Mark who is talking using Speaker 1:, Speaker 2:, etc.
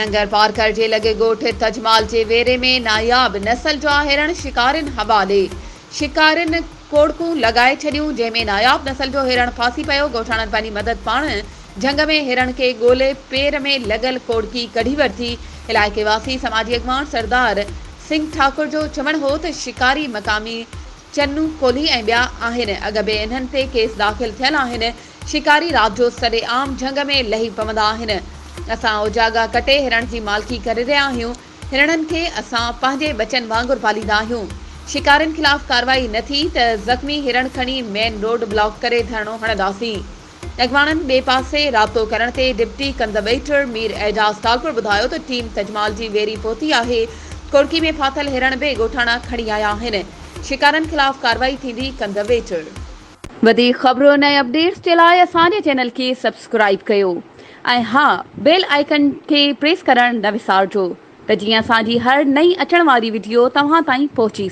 Speaker 1: ننگر پارڪر جي لڳ ڳوٺ تجمال جي ويري ۾ ناياب نسل جا هرڻ شڪارين حوالي، شڪارين ڪوڙڪون لڳائي ڇڏيون، جنهن ۾ ناياب نسل جو هرڻ ڦاسي پيو، ڳوٺاڻن پنهنجي مدد پاڻ جهنگ ۾ هرڻ کي ڳولي پير ۾ لڳل ڪوڙڪي ڪڍي ورتي، علائقي واسي سماجي اڳواڻ سردار سنگهه ٺاڪر جو چوڻ هو ته شڪاري مقامي چنو ڪولهي ۽ ٻيا آهن، اڳ به انهن تي ڪيس داخل ٿيل آهن، شڪاري رات جو سري عام جهنگ ۾ لهي پوندا آهن. اسان اوجاڳا ڪٽي هرڻ جي مالڪي ڪري رهيا آهيون. هرڻن کي اسان پنهنجي ٻچن وانگر پاليندا آهيون. شڪارين خلاف ڪارروائي نه ٿي ته زخمي هرڻ کڻي مين روڊ بلاڪ ڪري ڌرڻو هڻنداسين. اڳواڻن ٻئي پاسي رابطو ڪرڻ تي ڊپٽي ڪنزرويٽر مير اعجاز ٽالپر ٻڌايو ته ٽيم تجمال جي ويري پهتي آهي. ڪوڙڪي ۾ ڦاٿل هرڻ به ڳوٺاڻا کڻي آيا آهن. شڪارين خلاف ڪارروائي ٿيندي، ڪنزرويٽر. وڌيڪ خبرن ۽ اپڊيٽس جي لاء اسان جي چينل کي سبسڪرائيب ڪيو ۽ ها بيل آئيڪن کي پريس ڪرڻ نه وسارجو ته جيئن اسان جي هر نئين اچڻ واري وڊيو توهان تائين پهچي.